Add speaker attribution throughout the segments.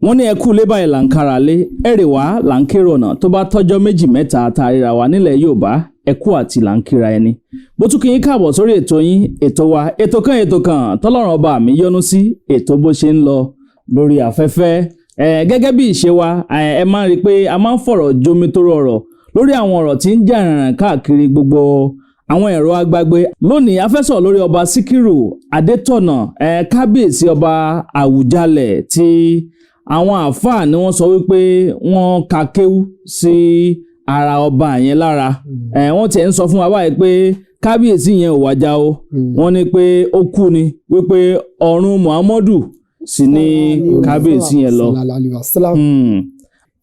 Speaker 1: Wọ́n ní ẹkú lé báyìí là ń kára lé, ẹ̀rẹ̀ wá là ń kérò ọ̀nà. Tó bá tọ́jọ́ 2 mẹ́ta tá a ríra wa nílẹ̀ Yorùbá, ẹkú àti là ń kíra ẹni. Bó tún kí yín káàbọ̀ sórí ètò yín, ètò wa, ètò kan, ètò kan tọ́lọ́run ọba mi yọ́nú sí, ètò Bó Ṣe ń Lọ lórí afẹ́fẹ́. Ẹ gẹ́gẹ́ bí ìṣe wa, ẹ máa ń rí i pé a máa ń fọ̀rọ̀ jomitoro ọ̀rọ̀ lórí àwọn ọ̀rọ̀ tí ń jà rìnrìn káàkiri gbogbo àwọn ẹ̀rọ agbágbé. Lónìí, a fẹ́ sọ̀rọ̀ lórí Ọba Síkírù Adétọ̀nà, ẹ kábíyèsí Ọba Àwùjalẹ̀, tí àwọn àáfàá ni wọ́n sọ wípé wọ́n ka kéwú sí ara ọba yẹn lára. Ẹ wọ́n tiẹ̀ ń sọ fún wa báyìí pé kábíyèsí yẹn ò wájà o. Wọ́n ní pé ó kú ni, wípé ọ̀run Muhammadu sì ni kábíyèsí yẹn lọ.
Speaker 2: Sallallahu alaihi wasallam.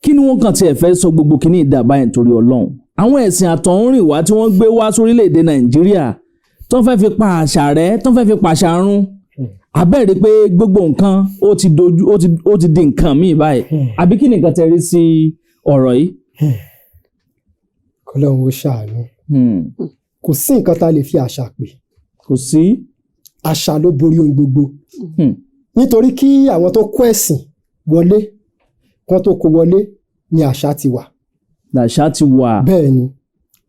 Speaker 1: Kí ni wọ́n kàn tiẹ̀ fẹ́ sọ gbogbo kìíní ìdá báyìí nítorí Ọlọ́run? Àwọn ẹ̀sìn àtọ̀húnrìnwá tí wọ́n gbé wá sórílẹ̀‐èdè Nàìjíríà, tó ń fẹ́ fi pa àṣà rẹ̀, tó ń fẹ́ fi pa àṣà run, abẹ́rẹ́ pé gbogbo nǹkan ó ti dojú, ó ti di nǹkan míì báyìí, àbí kí ni nǹkan tẹ́ rí sí ọ̀rọ̀ yìí?
Speaker 2: Kọ́lọ́run ó ṣàánú. Kò sí nǹkan tá a lè fi àṣà pè.
Speaker 1: Kò sí.
Speaker 2: Àṣà ló borí ohun gbogbo. Nítorí kí àwọn tó kó ẹ̀sìn wọlé, kí wọ́n tó kó wọlé ni àṣà ti wà.
Speaker 1: Làṣà ti wà.
Speaker 2: Bẹ́ẹ̀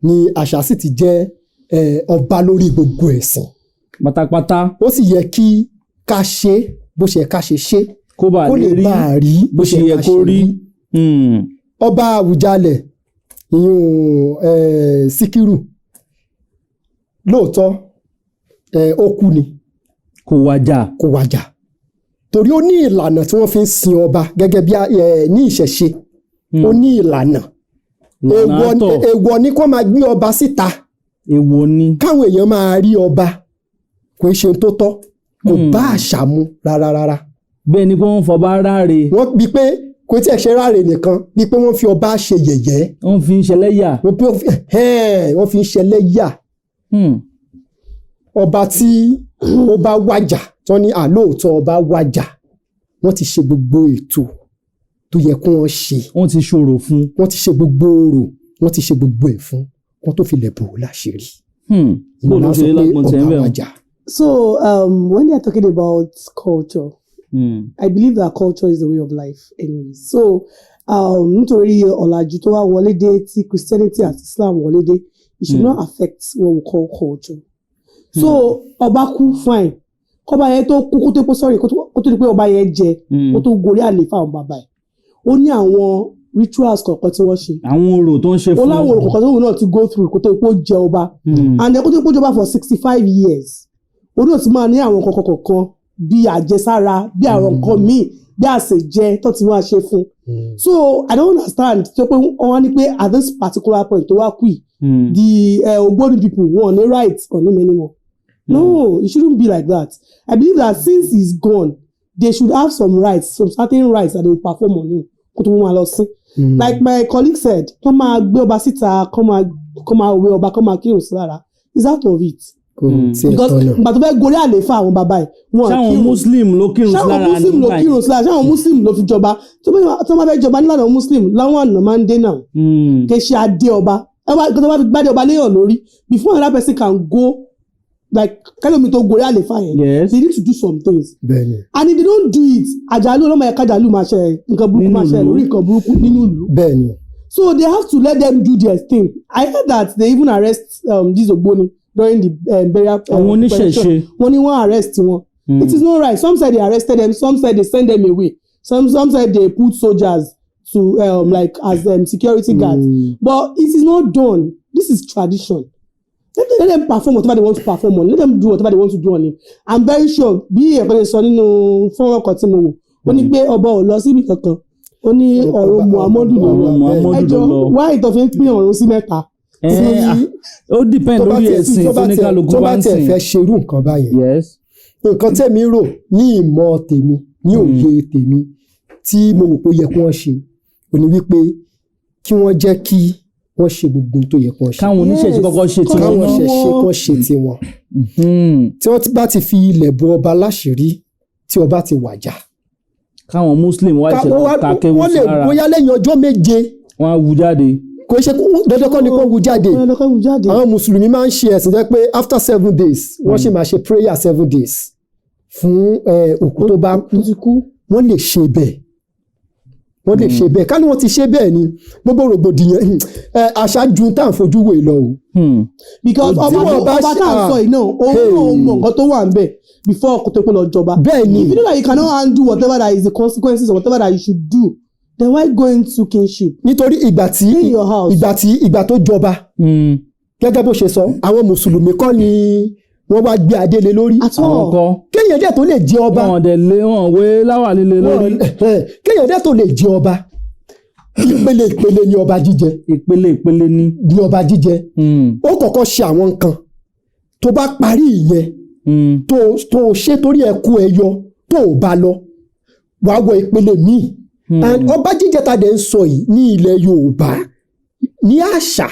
Speaker 2: ni àṣà sì ti jẹ́ ọba lórí gbogbo ẹ̀sìn
Speaker 1: pátápátá.
Speaker 2: Ó sì yẹ kí ká ṣe bó ṣe yẹ ká ṣe ṣe
Speaker 1: kó bá
Speaker 2: kó
Speaker 1: lè
Speaker 2: lè
Speaker 1: rí
Speaker 2: bá a rí
Speaker 1: bó ṣe yẹ
Speaker 2: ká
Speaker 1: kó
Speaker 2: ṣe
Speaker 1: rí.
Speaker 2: Ọba Àwùjalẹ̀, ìyún Síkírù, lóòótọ́ ó kú ni.
Speaker 1: Kò wájà.
Speaker 2: Kò wàjà, torí ó ní ìlànà tí wọ́n fi ń sin ọba gẹ́gẹ́ bí ní ìṣẹ̀ṣe. Ó ní ìlànà.
Speaker 1: Ìlànà
Speaker 2: Èèwọ̀
Speaker 1: àtọ̀.
Speaker 2: Èèwọ̀ ni kó máa gbé ọba síta
Speaker 1: Èèwọ̀ ni.
Speaker 2: káwọn èèyàn máa rí ọba. Kò ń ṣe ohun tó tọ́, kò bá àṣà mu rárá rárá.
Speaker 1: Bẹ́ẹ̀ ni pé wọ́n fọba ráre.
Speaker 2: Wọ́n bí pé kò tí ẹ̀ ṣe ráre nìkan, bí pé wọ́n fi ọba ṣe yẹ̀yẹ́.
Speaker 1: Wọ́n fi ń ṣẹlẹ́yà.
Speaker 2: Wọ́n fi ń ṣẹlẹ́yà. Ọba tí ó bá wájà, tó ní àlóòótọ́ ọba wájà, wọ́n ti ṣe gbogbo ètò tó yẹ kí wọ́n ṣe.
Speaker 1: Wọ́n ti ṣòro fún.
Speaker 2: Wọ́n ti ṣe gbogbo orò, wọ́n ti ṣe gbogbo ẹ̀ fún wọ́n tó fi lẹ̀ bò ó láṣìírí.
Speaker 1: Bó
Speaker 2: Ìyẹn
Speaker 1: ló
Speaker 2: náà
Speaker 1: ṣe
Speaker 2: sọ pé
Speaker 1: lágbọ́n tẹ̀ ń
Speaker 2: ọba
Speaker 1: bẹ̀ wọ́n.
Speaker 2: wájà.
Speaker 3: So when they're talking about culture, I believe that culture is the way of life anyway. So nítorí ọ̀làjú tó wá wọlé dé, tí Christianity àti Islam wọlé dé, it should not affect what we call culture. So ọba kú, fine. Kọ́ba yẹn tó kú, kó tó pé, sorry, kó tó di pé ọba yẹn jẹ, kó tó gorí àléfà àwọn bàbá ẹ̀, ó ní àwọn rituals kọ̀ọ̀kan tí wọ́n ṣe.
Speaker 1: Àwọn orò tó ń ṣe
Speaker 3: Ó
Speaker 1: fún.
Speaker 3: láwọn orò kọ̀ọ̀kan tóun náà ti go through kó tó pé ó jẹ ọba. And then kó tó pé ó jọba for 65 years, òun náà ti máa ní àwọn nǹkan kọ̀ọ̀kan bí àjẹsára, bí àwọn nǹkan míì, bí àṣejẹ tó ti máa ṣe fún. So I don't understand tó pé wọ́n ní pé at this particular point tó wá kú yìí, the Ogboni people wọn ní right on him anymore. No, it shouldn't be like that. I believe that since he's gone, they should have some rights, some certain rights that they will perform on him kó tó máa lọ sí. Like my colleague said, kó máa gbé ọba síta, kó máa wé ọba, kó máa kírun sí lára is out of it.
Speaker 2: Kò tiẹ̀
Speaker 3: Because
Speaker 2: tọ̀nà.
Speaker 3: ìgbà tó fẹ́ gorí àléfà àwọn bàbá ẹ̀, wọn
Speaker 1: Ṣáwọn
Speaker 3: kírun.
Speaker 1: Muslim ló kírun sí
Speaker 3: Ṣáwọn
Speaker 1: lára
Speaker 3: Muslim ló
Speaker 1: nígbà yẹn?
Speaker 3: kírun sí lára? Ṣáwọn Muslim ló fi jọba? Tó bá fẹ́ jọba nílànà Muslim, láwọn àná máa ń dé náà. Kì í ṣe adé ọba ẹ wá tó bá fi gbádé ọba léèyàn lórí, before another person can go, like kẹlòmí tó gorí àléfà yẹn, they need to do some things. And if they don't do it, àjálù ọlọ́mọ ẹ̀ka, àjálù máa ṣe, nǹkan burúkú
Speaker 1: Nínú
Speaker 3: máa ṣe
Speaker 1: ìlú.
Speaker 3: lórí nǹkan burúkú nínú ìlú. So they have to let them do their thing. I heard that they even arrest this Ogboni during the burial.
Speaker 1: Àwọn oníṣẹ̀ṣe.
Speaker 3: Operation. Wọ́n ní wọ́n arrest wọn. It is not right. Some said they arrested them. Some said they sent them away. Some said they put soldiers to like as security guards. But it is not done. This is tradition. Let them perform whatever they want to perform on. Let them do whatever they want to do on him. I'm very sure, bí ẹ̀kọ́ lè sọ nínú fọ́nrán kan tí mo wò, ó ní pé ọba ò lọ síbi kankan. Ó ní ọ̀run Muhammadu ló lọ.
Speaker 1: Ọ̀run Muhammadu
Speaker 3: Ẹ
Speaker 1: ló
Speaker 3: jọ
Speaker 1: lọ.
Speaker 3: wá ìtọ́ fi ń pín ọ̀run sí mẹ́ta.
Speaker 1: Ó depend
Speaker 2: Tó bá
Speaker 1: lórí ẹ̀sìn
Speaker 2: tó bá tiẹ̀
Speaker 1: tóníkálukú
Speaker 2: tó
Speaker 1: bá
Speaker 2: bá
Speaker 1: ń
Speaker 2: tiẹ̀
Speaker 1: sìn.
Speaker 2: fẹ́ ṣerú nǹkan báyẹn, nǹkan tẹ̀mí rò ní ìmọ̀ tèmi, ní òye tèmi tí mo wò pé ó yẹ kí wọ́n ṣe, ò ní wípé kí wọ́n jẹ́ kí wọ́n ṣe gbogbo ohun tó yẹ kí wọ́n ṣe.
Speaker 1: Káwọn oníṣẹ̀ṣe kọ́kọ́ ṣe tiwọn
Speaker 2: Káwọn
Speaker 1: náà.
Speaker 2: ṣẹ̀ṣe kán ṣe tiwọn. Tí wọ́n bá ti fi ilẹ̀ bo ọba láṣìírí, tí ọba ti wàjà,
Speaker 1: Káwọn Muslim wá ìṣẹ̀lẹ̀ ká kéwú
Speaker 2: wọ́n
Speaker 1: sí
Speaker 2: lè
Speaker 1: lára.
Speaker 2: bóyá lẹ́yìn ọjọ́ 7.
Speaker 1: Wọ́n á wú jáde.
Speaker 2: Kò ṣe dandan kọ́ ni kó wú jáde.
Speaker 3: Dandan kọ́ wú jáde.
Speaker 2: Àwọn Mùsùlùmí máa ń ṣe ẹ̀sìn jẹ́ pé after 7 days, wọ́n sì máa ṣe prayer 7 days fún òkú tó bá kú.
Speaker 3: Tó ti kú.
Speaker 2: Wọ́n lè ṣe bẹ́ẹ̀. Wọ́n lè ṣe bẹ́ẹ̀. Ká ní wọ́n ti ṣe bẹ́ẹ̀ ni, gbogbo rògbòdìyàn ẹ, àṣà ju tá à ń fojú wò lọ o.
Speaker 3: Because
Speaker 2: Tí
Speaker 3: ọba
Speaker 2: wọ́n
Speaker 3: tó
Speaker 2: bá
Speaker 3: ọba tá à ń sọ yìí náà, òun
Speaker 2: Hey.
Speaker 3: náà mọ nǹkan tó wà ń bẹ̀ before kó tó pé lọ jọba.
Speaker 2: Bẹ́ẹ̀ ni.
Speaker 3: If you know that you cannot handle whatever that is the consequences of whatever that you should do, then why go into kingship?
Speaker 2: Nítorí ìgbà tí
Speaker 3: Stay in your house.
Speaker 2: ìgbà tó jọba, gẹ́gẹ́ bó ṣe sọ, àwọn mùsùlùmí kọ́ ni wọ́n wá gbé adé lé lórí.
Speaker 3: At
Speaker 1: Àwọn
Speaker 3: all.
Speaker 1: kọ́.
Speaker 2: Kéèyàn dẹ̀ tó lè jẹ ọba,
Speaker 1: Wọn dẹ̀ lé wọn wé láwà líle lórí.
Speaker 2: Kéèyàn dẹ̀ tó lè jẹ ọba, ìpele ìpele ni ọba jíjẹ.
Speaker 1: Ìpele ìpele ni.
Speaker 2: Ni ọba jíjẹ. Ó kọ́kọ́ ṣe àwọn nǹkan, tó bá parí ìyẹn, tó ṣe torí ẹ kú ẹ yọ, tó o bá lọ, wàá wọ ìpele míì. And ọba jíjẹ ta dẹ̀ ń sọ yìí ní ilẹ̀ Yorùbá, ní àṣà,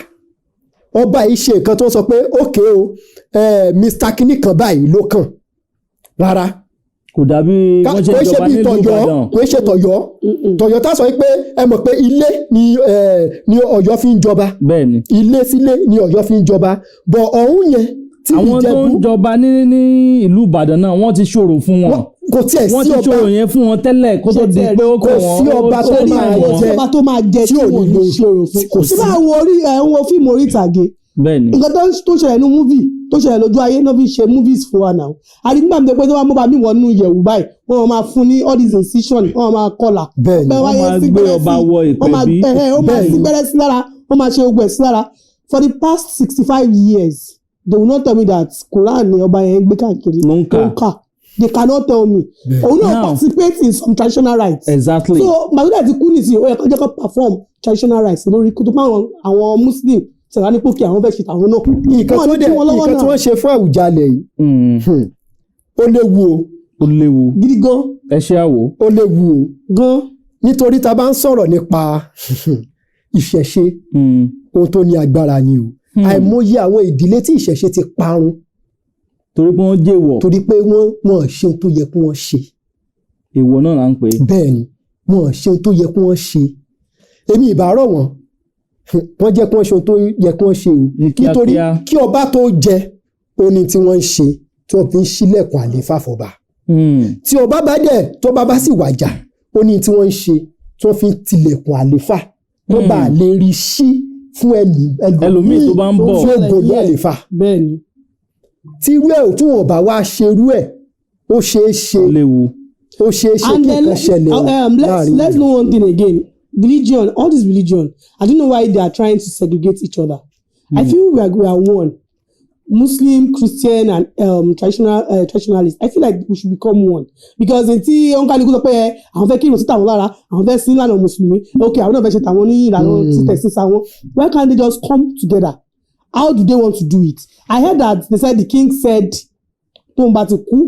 Speaker 2: ọba yìí ṣe nǹkan tó ń sọ pé ókè o, Mr kinní kan báyìí ló kàn, rárá.
Speaker 1: Kò dàbí wọ́n ṣe
Speaker 2: Kò ṣe
Speaker 1: ìjọba
Speaker 2: bí
Speaker 1: nílùú
Speaker 2: tọ̀yọ́.
Speaker 1: Ìbàdàn.
Speaker 2: Kò ṣe tọ̀yọ́. Tọ̀yọ́ tá sọ pé ẹ mọ̀ pé ilé ni Ọ̀yọ́ fi ń jọba.
Speaker 1: Bẹ́ẹ̀ ni.
Speaker 2: Ilé sílé ni Ọ̀yọ́ fi ń jọba, bọ̀ ọ̀hún yẹn tí
Speaker 1: Àwọn tó ń
Speaker 2: Ìjẹ̀bú
Speaker 1: jọba ní ìlú Ìbàdàn náà, wọ́n ti ṣòro fún wọn.
Speaker 2: Kò tiẹ̀
Speaker 1: Wọ́n
Speaker 2: sí
Speaker 1: ti
Speaker 2: ọba
Speaker 1: ṣòro yẹn fún wọn tẹ́lẹ̀ kó tó
Speaker 3: Ṣé
Speaker 1: di
Speaker 3: tiẹ̀
Speaker 1: pé ó
Speaker 2: kò
Speaker 1: kọ̀ wọ́n.
Speaker 2: sí ọba tó
Speaker 1: Ó
Speaker 2: máa
Speaker 1: kàn
Speaker 3: Kò
Speaker 1: wọ́n.
Speaker 3: sí ọba tó máa jẹ
Speaker 2: tí
Speaker 3: tí
Speaker 2: ò
Speaker 3: wọn
Speaker 2: ní
Speaker 3: ní
Speaker 2: lo-
Speaker 3: ṣòro fún.
Speaker 2: Kò
Speaker 3: Tí
Speaker 2: sí.
Speaker 3: bá wo orí ẹ̀ ń wo fíìmù orí ìtàgé,
Speaker 1: Bẹ́ẹ̀ ni.
Speaker 3: nǹkan tó ṣẹlẹ̀ ní movie, tó ṣẹlẹ̀ lójú ayé náà fi ṣe movies fún wa náà. Àti nígbà tó pé tó bá mú bá mi wọnú ìyẹ̀wù báyìí, wọ́n máa fún ní all these incision, wọ́n máa kọlà.
Speaker 2: Bẹ́ẹ̀ ni.
Speaker 3: Bẹ́ẹ̀
Speaker 1: Wọ́n
Speaker 3: wáyé
Speaker 1: máa
Speaker 3: sí
Speaker 1: gbé
Speaker 3: gbẹ́rẹ́
Speaker 1: ọba
Speaker 3: sí,
Speaker 1: wọ
Speaker 3: wọ́n máa
Speaker 1: ìpẹ̀bí.
Speaker 3: ó máa
Speaker 2: Bẹ́ẹ̀
Speaker 3: sí
Speaker 2: ni.
Speaker 3: gbẹ́rẹ́ sí lára, wọ́n máa ṣe ogun ẹ̀ sí lára. For the past 65 years, they will not tell me that Quran ni ọba yẹn ń gbé káàkiri.
Speaker 1: Ló ń kà.
Speaker 3: Ló ń kà. They cannot tell me. Òun náà
Speaker 1: Now-
Speaker 3: participate in some traditional rites.
Speaker 1: Exactly.
Speaker 3: So màdúrà ti kú nìsín, ó yẹ kó jẹ́ kó perform traditional rites lórí kó tó pa àwọn Muslim sẹ̀rá ní pókè, àwọn fẹ́ ṣe tàwọn náà.
Speaker 2: Nǹkan
Speaker 3: Wọ́n
Speaker 2: tó
Speaker 3: ní
Speaker 2: dẹ̀
Speaker 3: kí wọ́n lọ́wọ́
Speaker 2: nǹkan tí
Speaker 3: náà.
Speaker 2: wọ́n ṣe fún Àwùjalẹ̀ yìí, ó léwu o.
Speaker 1: Ó léwu.
Speaker 3: Gidi gan.
Speaker 1: Ẹ ṣe àwò.
Speaker 2: Ó léwu o.
Speaker 3: Gan.
Speaker 2: Nítorí tá a bá ń sọ̀rọ̀ nípa ìṣẹ̀ṣe, ohun tó ní agbára ni o. Àìmọye àwọn ìdílé tí ìṣẹ̀ṣe ti parun
Speaker 1: Torí pé wọ́n jẹ́wọ̀.
Speaker 2: torí pé wọ́n ṣe ohun tó yẹ kí wọ́n ṣe.
Speaker 1: Èèwọ̀ náà là ń pè é.
Speaker 2: Bẹ́ẹ̀ ni, wọ́n ṣe ohun tó yẹ kí wọ́n ṣe. Èmi ìbá rọ̀ wọ́n, wọ́n jẹ́ kí wọ́n ṣe ohun tó yẹ kí wọ́n ṣe o.
Speaker 1: Ní kíákíá.
Speaker 2: Nítorí kí ọba tó jẹ, ó ní tí wọ́n ń ṣe tí wọ́n fi ń ṣílẹ̀kùn àlééfà fọba. Tí ọba bá dẹ̀ tó bá bá sì wàjà, ó ní tí wọ́n ń ṣe tí wọ́n fi ń tilẹ̀kùn àlééfà wọ́n bá lè rí sí fún
Speaker 1: Ẹlòmíì tó bá ń bọ̀.
Speaker 2: fún ògòlù àlééfà.
Speaker 3: Bẹ́ẹ̀ ni.
Speaker 2: Tí irú ẹ̀ tí wọ́n bá wá ṣerú ẹ̀, ó ṣeé ṣe
Speaker 1: Ó léwu.
Speaker 2: ó ṣeé ṣe
Speaker 3: And
Speaker 2: kí
Speaker 3: then
Speaker 2: nǹkan ṣẹlẹ̀ o
Speaker 3: let's
Speaker 2: láàrin
Speaker 3: let's
Speaker 2: ìlú.
Speaker 3: know one thing again. Religion, all this religion, I don't know why they are trying to segregate each other. I feel we are one. Muslim, Christian and traditionalists, I feel like we should become one, because tí oníkálukú sọ pé ẹ àwọn fẹ́ kírun sí tàwọn lára, àwọn fẹ́ sí ìlànà mùsùlùmí, ok, àwọn náà fẹ́ ṣe tàwọn ní ìlànà títẹ̀ sísá wọn, why can't they just come together? How do they want to do it? I heard that they said the king said tóun bá ti kú,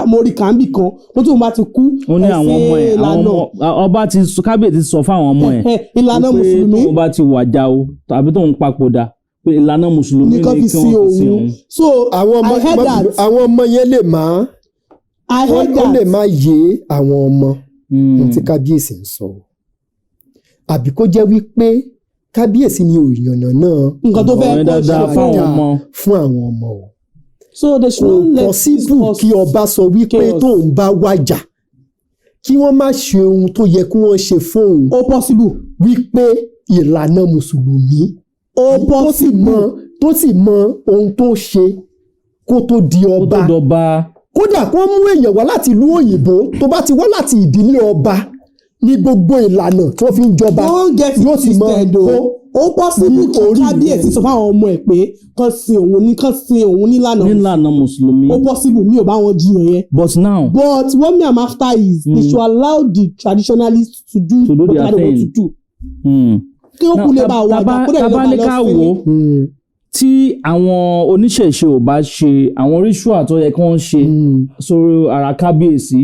Speaker 3: mo rí kàńbì kan bó tóun bá ti kú,
Speaker 1: Ó ní àwọn ọmọ ẹ̀, àwọn
Speaker 3: ìlànà
Speaker 1: ọmọ ọba ti sọ, kábíyèsí sọ fáwọn ọmọ ẹ̀
Speaker 3: ìlànà
Speaker 1: wípé
Speaker 3: mùsùlùmí
Speaker 1: tóun bá ti wàjà o tàbí tóun papòdà, pé ìlànà mùsùlùmí
Speaker 3: nìkan
Speaker 1: ni
Speaker 3: fi
Speaker 1: kí
Speaker 3: sí
Speaker 1: wọ́n fi sí
Speaker 3: òun.
Speaker 1: òun.
Speaker 3: So
Speaker 2: Àwọn ọmọ
Speaker 3: I heard that
Speaker 2: àwọn ọmọ yẹn lè má
Speaker 3: I heard
Speaker 2: ó
Speaker 3: that
Speaker 2: lè má yé àwọn ọmọ ohun tí kábíyèsí ń sọ, àbí kó jẹ́ wípé kábíyèsí ni òyìnbó náà
Speaker 3: nǹkan tó fẹ́
Speaker 1: Ọ̀rẹ́
Speaker 3: kó
Speaker 1: dáadáa
Speaker 3: ṣe.
Speaker 1: fáwọn ọmọ.
Speaker 2: Fún àwọn ọmọ o.
Speaker 3: So they
Speaker 2: Kò
Speaker 3: should not let this
Speaker 2: possible
Speaker 3: cause
Speaker 2: kí ọba sọ wípé
Speaker 3: chaos.
Speaker 2: tóun bá wájà, kí wọ́n má ṣe ohun tó yẹ kí wọ́n ṣe fóun,
Speaker 3: Ó possible.
Speaker 2: wípé ìlànà mùsùlùmí,
Speaker 3: Ó
Speaker 2: tó sì
Speaker 3: possible.
Speaker 2: mọ tó sì mọ ohun tó ṣe kó tó di
Speaker 1: Kó tó
Speaker 2: ọba.
Speaker 1: dọba.
Speaker 2: Kódà kó mú èèyàn wá láti ìlú òyìnbó, tó bá ti wá láti ìdílé ọba, ní gbogbo ìlànà tí wọ́n fi ń jọba
Speaker 3: Don't get it
Speaker 2: yóò sì mọ
Speaker 3: twisted o.
Speaker 2: kó
Speaker 3: Ó possible
Speaker 2: ní
Speaker 3: kí
Speaker 2: orí
Speaker 3: kábíyèsí
Speaker 2: rẹ̀.
Speaker 3: sọ fáwọn ọmọ ẹ̀ pé kán sin òun nílànà.
Speaker 1: Nílànà mùsùlùmí.
Speaker 3: Ó possible, mi ò bá wọn jiyàn yẹn.
Speaker 1: But now
Speaker 3: But what me am after is they should allow the traditionalists to do
Speaker 1: To do their
Speaker 3: whatever they want
Speaker 1: thing.
Speaker 3: to do. Kí ó kú lè bá wà jà kó dẹ̀ lè
Speaker 1: Tábà
Speaker 3: bá
Speaker 1: ní
Speaker 3: lọ
Speaker 1: ká
Speaker 3: sí
Speaker 1: wò ó, tí àwọn oníṣẹ̀ṣe ò bá ṣe àwọn ritual tó yẹ kí wọ́n ṣe sórí ara kábíyèsí,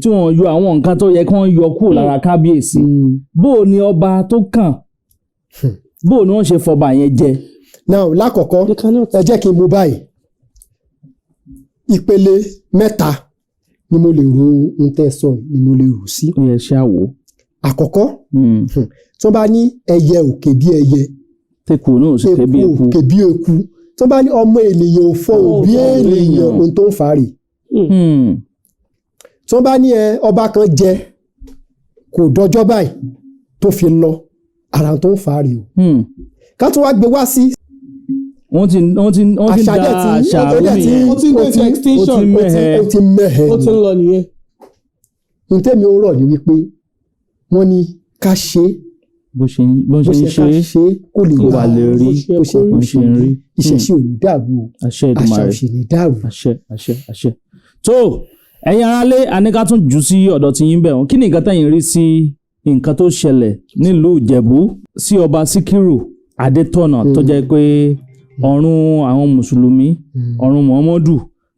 Speaker 1: tí wọ́n yọ àwọn nǹkan tó yẹ kí wọ́n yọ kúrò lára kábíyèsí, bó o ní ọba tó kàn, bó o ní wọ́n ṣe fọba yẹn jẹ?
Speaker 2: Now, lákọ̀ọ́kọ́,
Speaker 3: They cannot.
Speaker 2: ẹ jẹ́ kí n mú báyìí. Ìpele mẹ́ta ni mo lè ro ohun tẹ́ ẹ sọ yìí, ni mo lè rò sí.
Speaker 1: Ó yẹ ṣe àwò.
Speaker 2: Àkọ́kọ́, tí wọ́n bá ní ẹyẹ òkè bí ẹyẹ,
Speaker 1: Tẹkù náà sì ké bí
Speaker 2: eku
Speaker 1: eku.
Speaker 2: òkè bí eku, tí wọ́n bá ní ọmọ ènìyàn ò fọhùn bí
Speaker 1: Ò fọhùn bí
Speaker 2: ènìyàn,
Speaker 1: èèyàn.
Speaker 2: ohun tó ń fà á rè. Tí wọ́n bá ní ẹ ọba kan jẹ kò dọjọ́ báyìí. Tó fi lọ, ara tó ń fa rèé o. Ká tún wá gbé wá sí
Speaker 1: Wọ́n ti
Speaker 2: àṣà
Speaker 1: da
Speaker 2: dẹ̀ ti
Speaker 1: àṣà
Speaker 2: ó dẹ̀
Speaker 1: rú
Speaker 2: ti
Speaker 1: nìyẹn.
Speaker 3: Ó ti ń go into extinction.
Speaker 1: Ó ti mẹ́hẹ.
Speaker 2: Ó ti mẹ́hẹ.
Speaker 3: Ó ti ń lọ nìyẹn.
Speaker 2: Ní tẹ́mi ó rọ̀ ní wípé wọ́n ní ká ṣe é
Speaker 1: Bó
Speaker 2: bó
Speaker 1: ṣe ń
Speaker 2: ṣe ká
Speaker 1: ṣe
Speaker 2: ṣe é kó lè
Speaker 1: kó
Speaker 2: bá
Speaker 1: wà lè rí
Speaker 2: bó ṣe
Speaker 1: bó ṣe ń rí.
Speaker 2: Ìṣẹ̀ṣe ò ní dàrú o.
Speaker 1: Àṣẹ
Speaker 2: Àṣà
Speaker 1: Èdùmàrè.
Speaker 2: ò sì ní dàrú.
Speaker 1: Àṣẹ, àṣẹ, àṣẹ. Tó ẹ̀yin aráalé, àní ká tún jù sí ọ̀dọ̀ tí yín bẹ̀ wọ́n. Kí ni nǹkan tẹ̀yin rí sí nǹkan tó ṣẹlẹ̀ nílùú Ìjẹ̀bú sí Ọba Síkírù Adétọ̀nà, tó jẹ́ pé ọ̀run àwọn mùsùlùmí, ọ̀run Muhammadu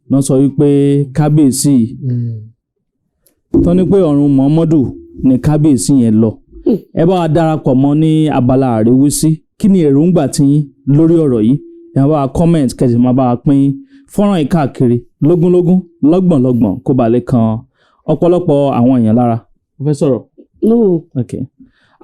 Speaker 1: náà sọ wípé kábíyèsí tó ní pé ọ̀run Muhammadu ní kábíyèsí yẹn lọ? Ẹ bá wa darapọ̀ mọ́ ní abala àríwísí. Kí ni èròǹgbà tiyín lórí ọ̀rọ̀ yìí? Ẹ máa bá wa comment, kẹsì máa bá wa pín fọ́nrán yìí káàkiri lógúnlógún, lọ́gbọ̀nlọ́gbọ̀n, kó ba lè kan ọ̀pọ̀lọpọ̀ àwọn èèyàn lára. Mo fẹ́ sọ̀rọ̀.
Speaker 3: No.
Speaker 1: Ok,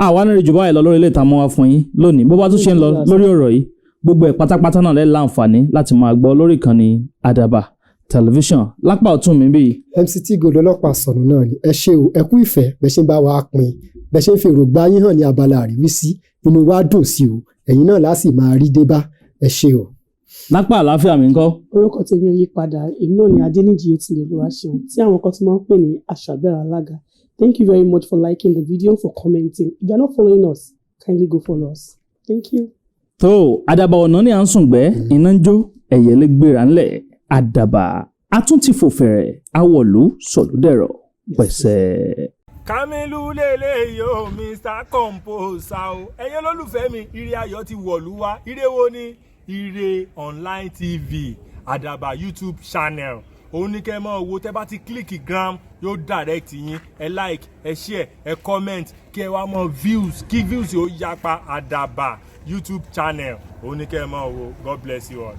Speaker 1: àwa ní jù báyìí lọ lórí ilé ìtààmú wa fún yín lónìí. Bó bá tún ṣe ń lọ lórí ọ̀rọ̀ yìí, gbogbo ẹ̀ pátápátá náà lẹ́ láǹfààní láti máa gbọ́ lórí ìkànnì Àdàbà Tẹlifíṣàn. Lápá ọ̀tún mi bíi
Speaker 2: MCT Gold ọlọ́pàá sọ̀nù náà ni. Ẹ ṣé o, ẹ kú ìfẹ́ bẹ́ẹ̀ ṣe ń bá wa pín, bẹ́ẹ̀ ṣe ń fi èròǹgbà yín hàn ní abala àríwísí. Inú wa dùn sí o, ẹ̀yin náà láti máa rí dé bá. Ẹ ṣé o.
Speaker 1: Lápá àlàáfíà mi ńkọ́?
Speaker 3: Orúkọ tèmi ò yí padà, èmi náà ni Adéníjì Yétúndé Olúwaṣeun, tí àwọn kan tún máa ń pè ní Àṣàbẹ̀rẹ̀ Alága. Thank you very much for liking the video, for commenting. If you are not following us, kindly go follow us. Thank you.
Speaker 1: Tó àdàbà ọ̀nà ní à ń sùn gbẹ́, iná ń jó, ẹ̀yẹ́lé gbéra ńlẹ̀, àdàbà atúntì fò fẹ̀rẹ̀, awọ̀lú sọ̀lúdẹ̀rọ̀ pẹ̀sẹ̀.
Speaker 4: Kamilu lélẹ́yìí o, Mr Composer o. Ẹ̀yin olólùfẹ́ mi, ire ayọ̀ ti wọ̀lú wá. Ire wo ni? Ire Online TV, Àdàbà YouTube channel, òun ní kẹ́ ẹ máa wo. Tẹ́ bá ti click gram, yóò direct yín. Ẹ like, ẹ share, ẹ comment, kí ẹ wá mọ views, kí views yóò yapa. Àdàbà YouTube channel, òun ní kẹ́ ẹ máa wo. God bless you all.